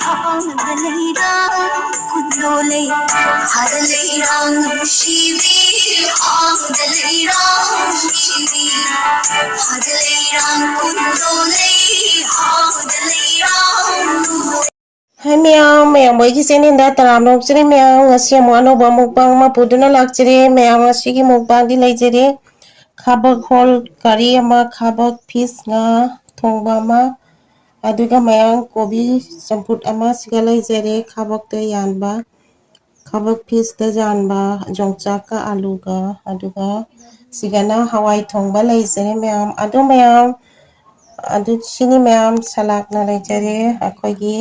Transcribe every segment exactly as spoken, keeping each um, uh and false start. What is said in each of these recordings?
ꯍꯥꯎꯅ ꯂꯩꯔꯥꯡ ꯀꯨꯟꯗꯣ ꯂꯩ, ꯍꯥꯗ ꯂꯩꯔꯥꯡ ꯅꯨꯡꯁꯤꯕꯤ, ꯍꯥꯎꯅ ꯂꯩꯔꯥꯡ ꯅꯨꯡꯁꯤꯕꯤ, ꯍꯥꯗ ꯂꯩꯔꯥꯡ ꯀꯨꯟꯗꯣ ꯂꯩ, ꯍꯥꯎꯅ ꯂꯩꯔꯥꯡ ꯅꯨꯡꯗꯣ ꯂꯩ꯫ ꯍꯥꯏ ꯃꯌꯥꯝ, ꯃꯌꯥꯝ ꯑꯩꯒꯤ ꯆꯦꯅꯦꯜꯗ ꯇꯔꯥꯝꯅ ꯑꯣꯛꯆꯔꯤ ꯃꯌꯥꯝ꯫ ꯉꯁꯤ ꯑꯃꯨꯛ ꯑꯅꯧꯕ ꯃꯨꯛꯕꯥꯡ ꯑꯃ ꯄꯨꯗꯨꯅ ꯂꯥꯛꯆꯔꯦ ꯃꯌꯥꯝ꯫ ꯉꯁꯤꯒꯤ ꯃꯨꯛꯕꯥꯡꯗꯤ ꯂꯩꯖꯔꯦ ꯈꯥꯕꯛ ꯍꯣꯜ ꯀꯔꯤ ꯑꯃ, ꯈꯥꯕꯛ ꯐꯤꯁ ꯉꯥ ꯊꯣꯡꯕ ꯑꯃ, ꯑꯗꯨꯒ ꯃꯌꯥꯝ ꯀꯣꯕꯤ ꯆꯝꯐꯨꯠ ꯑꯃ ꯁꯤꯒ ꯂꯩꯖꯔꯦ꯫ ꯈꯥꯕꯛꯇ ꯌꯥꯟꯕ, ꯈꯥꯕꯛ ꯐꯤꯁꯇ ꯌꯥꯟꯕ ꯌꯣꯡꯆꯥꯛꯀ ꯑꯥꯂꯨꯒ, ꯑꯗꯨꯒ ꯁꯤꯒꯅ ꯍꯋꯥꯏ ꯊꯣꯡꯕ ꯂꯩꯖꯔꯦ ꯃꯌꯥꯝ꯫ ꯑꯗꯨ ꯃꯌꯥꯝ, ꯑꯗꯨ ꯁꯤꯅꯤ ꯃꯌꯥꯝ, ꯁꯂꯥꯠꯅ ꯂꯩꯖꯔꯦ ꯑꯩꯈꯣꯏꯒꯤ,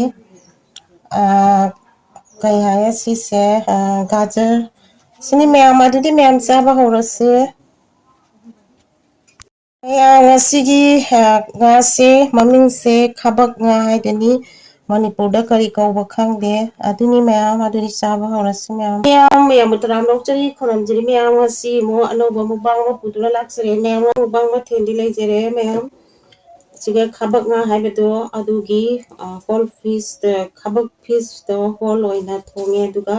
ꯑꯥ, ꯀꯩ ꯍꯥꯏꯌꯦ ꯁꯤꯁꯦ, ꯑꯥ, ꯒꯥꯖꯔ꯫ ꯁꯤꯅꯤ ꯃꯌꯥꯝ, ꯑꯗꯨꯗꯤ ꯃꯌꯥꯝ ꯆꯥꯕ ꯍꯧꯔꯁꯦ꯫ ꯃꯌꯥꯝ, ꯉꯁꯤꯒꯤ, ꯑ, ꯉꯥꯁꯦ ꯃꯃꯤꯡꯁꯦ ꯈꯥꯕꯛ ꯉꯥ ꯍꯥꯏꯗꯨꯅꯤ꯫ ꯃꯅꯤꯄꯨꯔꯗ ꯀꯔꯤ ꯀꯧꯕ ꯈꯪꯗꯦ꯫ ꯑꯗꯨꯅꯤ ꯃꯌꯥꯝ, ꯑꯗꯨꯗꯤ ꯆꯥꯕ ꯍꯧꯔꯁꯤ ꯃꯌꯥꯝ꯫ ꯃꯌꯥꯝ, ꯃꯌꯥꯝꯕꯨ ꯇꯔꯥꯝꯅ ꯑꯣꯛꯆꯔꯤ, ꯈꯨꯔꯨꯝꯖꯔꯤ ꯃꯌꯥꯝ꯫ ꯉꯁꯤ ꯑꯃꯨꯛ ꯑꯅꯧꯕ ꯃꯨꯛꯕꯥꯡ ꯑꯃ ꯄꯨꯗꯨꯅ ꯂꯥꯛꯆꯔꯦ꯫ ꯃꯌꯥꯝ, ꯃꯨꯛꯕꯥꯡ ꯃꯊꯦꯜꯗꯤ ꯂꯩꯖꯔꯦ ꯃꯌꯥꯝ꯫ ꯁꯤꯒ ꯈꯥꯕꯛ ꯉꯥ ꯍꯥꯏꯕꯗꯣ ꯑꯗꯨꯒꯤ, ꯑ, ꯍꯣꯜ ꯐꯤꯁꯇ, ꯈꯥꯕꯛ ꯐꯤꯁꯇꯣ ꯍꯣꯜ ꯑꯣꯏꯅ ꯊꯣꯡꯉꯦ꯫ ꯑꯗꯨꯒ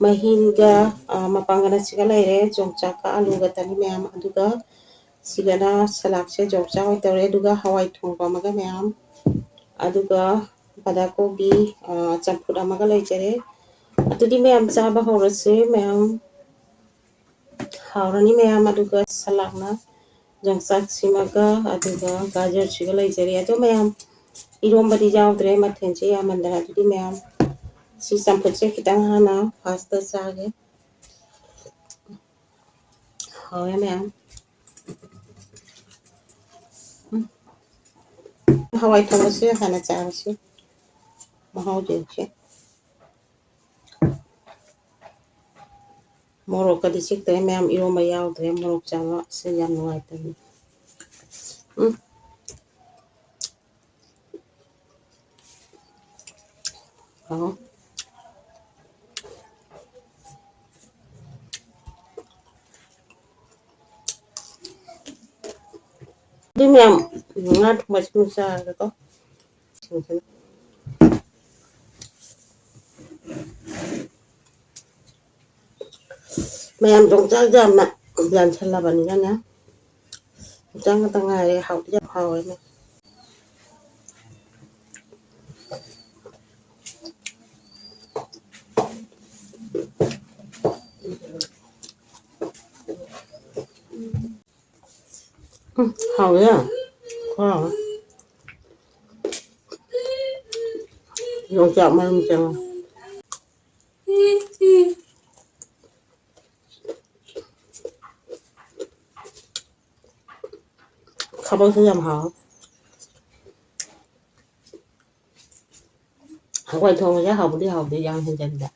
ꯃꯍꯤꯒ, ꯑ, ꯃꯄꯥꯡꯒꯜ ꯑꯁꯤꯒ ꯂꯩꯔꯦ, ꯌꯣꯡꯆꯥꯛꯀ ꯑꯂꯨꯒꯇꯅꯤ ꯃꯌꯥꯝ꯫ ꯑꯗꯨꯒ ꯁꯤꯒꯅ ꯁꯂꯥꯠꯁꯦ ꯌꯣꯡꯆꯥꯛ ꯑꯣꯏꯅ ꯇꯧꯔꯦ꯫ ꯑꯗꯨꯒ ꯍꯋꯥꯏ ꯊꯣꯡꯕ ꯑꯃꯒ ꯃꯌꯥꯝ, ꯑꯗꯨꯒ ꯕꯟꯗꯥ ꯀꯣꯕꯤ, ꯑ, ꯆꯝꯐꯨꯠ ꯑꯃꯒ ꯂꯩꯖꯔꯦ꯫ ꯑꯗꯨꯗꯤ ꯃꯌꯥꯝ ꯆꯥꯕ ꯍꯧꯔꯁꯦ ꯃꯌꯥꯝ꯫ ꯍꯥꯎꯔꯅꯤ ꯃꯌꯥꯝ꯫ ꯑꯗꯨꯒ ꯁꯂꯥꯠꯅ ꯌꯣꯡꯆꯥꯛꯁꯤꯃꯒ ꯑꯗꯨꯒ ꯒꯥꯖꯔꯁꯤꯒ ꯂꯩꯖꯔꯦ꯫ ꯑꯗꯣ ꯃꯌꯥꯝ, ꯏꯔꯣꯝꯕꯗꯤ ꯌꯥꯎꯗ꯭ꯔꯦ, ꯃꯊꯦꯜꯁꯦ ꯌꯥꯝꯃꯟꯗꯅ꯫ ꯑꯗꯨꯗꯤ ꯃꯌꯥꯝ, ꯁꯤ ꯆꯝꯐꯨꯠꯁꯦ ꯈꯤꯇꯪ ꯍꯥꯟꯅ ꯐꯥꯔꯁꯇ ꯆꯥꯒꯦ꯫ ꯍꯥꯎꯔꯦ ꯃꯌꯥꯝ꯫ ꯎꯝ꯫ ꯍꯋꯥꯏ ꯊꯣꯡꯕꯁꯦ ꯍꯥꯟꯅ ꯆꯥꯔꯁꯤ꯫ ꯃꯍꯥꯎ ꯌꯦꯡꯁꯤ꯫ ꯃꯣꯔꯣꯛꯀꯗꯤ ꯆꯤꯛꯇ꯭ꯔꯦ ꯃꯌꯥꯝ, ꯏꯔꯣꯝꯕ ꯌꯥꯎꯗ꯭ꯔꯦ꯫ ꯃꯣꯔꯣꯛ ꯆꯥꯕꯁꯦ ꯌꯥꯝ ꯅꯨꯡꯉꯥꯏꯇꯕꯅꯤ꯫ ꯎꯝ꯫ ꯑꯍꯣ꯫ ꯑꯗꯨ ꯃꯌꯥꯝ, ꯉꯥ ꯊꯣꯡꯕꯁꯤꯃ ꯆꯥꯔꯒꯀꯣ꯫ ꯃꯌꯥꯝ ꯌꯣꯡꯆꯥꯛꯁꯦ ꯌꯥꯝꯅ ꯌꯥꯟꯁꯜꯂꯕꯅꯤꯅꯅꯦ, ꯌꯣꯡꯆꯥꯛ ꯉꯥꯛꯇ ꯉꯥꯏꯔꯦ꯫ ꯍꯥꯎꯗꯤ ꯌꯥꯝ ꯍꯥꯎꯋꯦꯅꯦ꯫ ꯎꯝ, ꯍꯥꯎꯋꯦ꯫ ꯈꯨꯍꯥꯎ ꯑꯃ꯫ ꯌꯣꯡꯆꯥꯛ ꯃꯔꯨꯝ ꯆꯪꯉꯦ꯫ ꯊꯕꯛꯁꯨ ꯌꯥꯝ ꯍꯥꯎ꯫ ꯍꯋꯥꯏ ꯊꯣꯡꯕꯁꯦ ꯍꯥꯎꯕꯗꯤ ꯍꯥꯎꯗꯦ, ꯌꯥꯝ ꯍꯦꯟꯖꯟꯕ꯫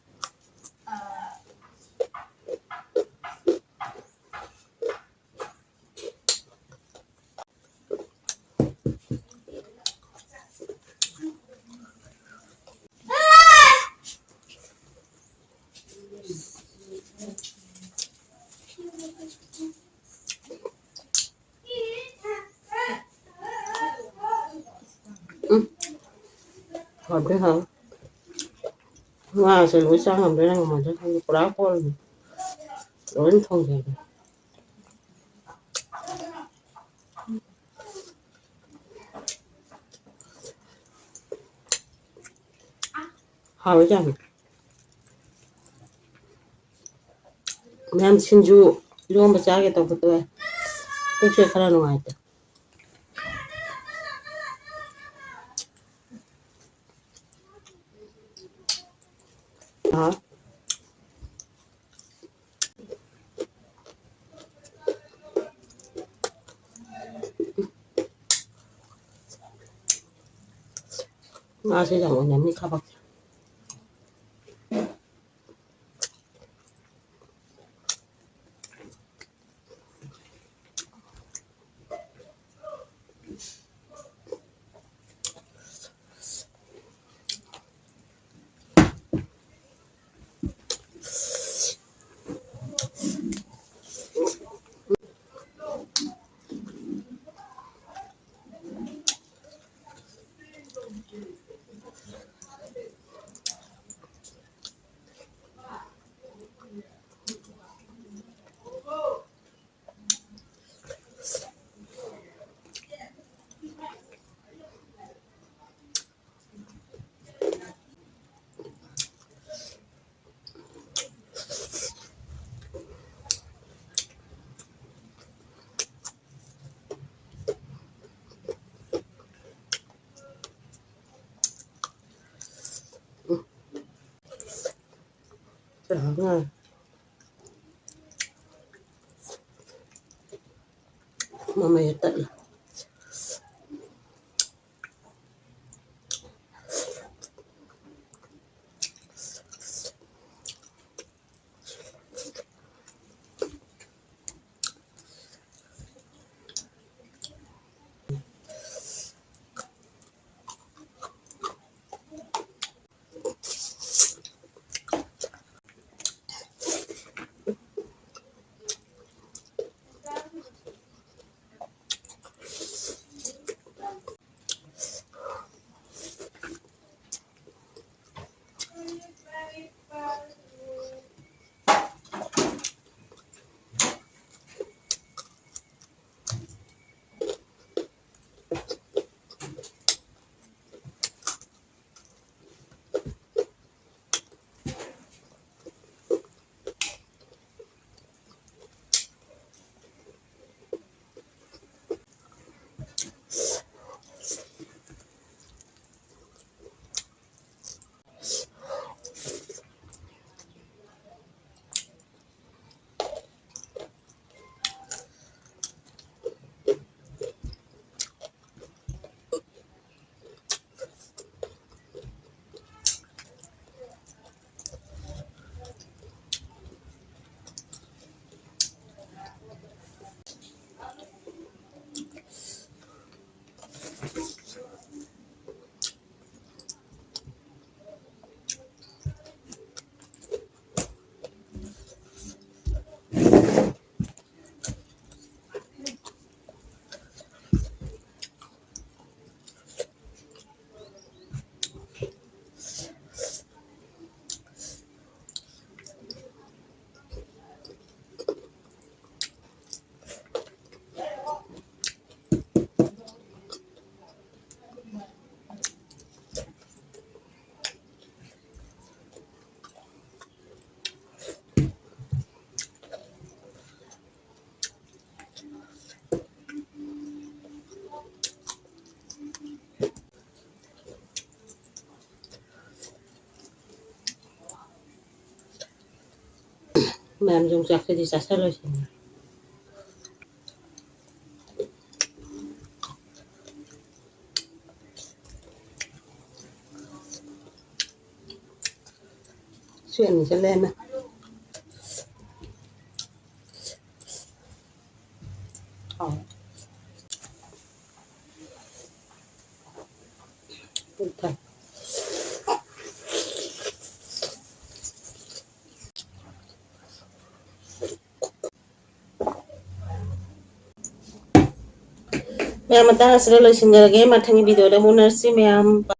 ꯎꯝ꯫ ꯍꯥꯎꯗꯤ ꯍꯥꯎ꯫ ꯉꯥꯁꯦ ꯂꯣꯏ ꯆꯥ ꯉꯝꯗꯣꯏꯔꯥ ꯉꯝꯃꯣꯏꯗꯣꯏꯔꯥ ꯈꯪꯗꯦ꯫ ꯄꯨꯔꯥ ꯀꯣꯜꯂꯦ꯫ ꯂꯣꯏ ꯊꯣꯡꯖꯤꯜꯂꯦ꯫ ꯍꯥꯎꯋꯦ ꯌꯥꯝꯅ꯫ ꯃꯌꯥꯝ ꯁꯤꯡꯖꯨ, ꯏꯔꯣꯝꯕ ꯆꯥꯒꯦ ꯇꯧꯕ ꯇꯣꯛꯑꯦ꯫ ꯄꯨꯛꯁꯦ ꯈꯔ ꯅꯨꯡꯉꯥꯏꯇꯦ꯫ ꯑ꯫ ꯉꯥꯁꯦ ꯌꯥꯝ ꯑꯣꯏꯅꯝꯃꯤ ꯈꯥꯕꯛꯁꯦ꯫ ꯇꯧꯔꯒ ꯃꯃꯩ ꯇꯠꯂꯦ꯫ ꯃꯌꯥꯝ ꯌꯣꯡꯆꯥꯛꯁꯤꯗꯤ ꯆꯥꯁꯤꯜꯂꯣꯏꯁꯤꯅꯦ꯫ ꯁꯤ ꯑꯅꯤ ꯆꯠꯂꯦꯅ꯫ ꯍꯥꯎ꯫ ꯄꯨꯛ ꯊꯟ꯫ ꯃꯌꯥꯝ, ꯃꯇꯥꯡ ꯑꯁꯤꯗ ꯂꯣꯏꯁꯤꯟꯖꯔꯒꯦ꯫ ꯃꯊꯪꯒꯤ video ꯗ ꯑꯃꯨꯛ ꯎꯅꯔꯁꯤ ꯃꯌꯥꯝ꯫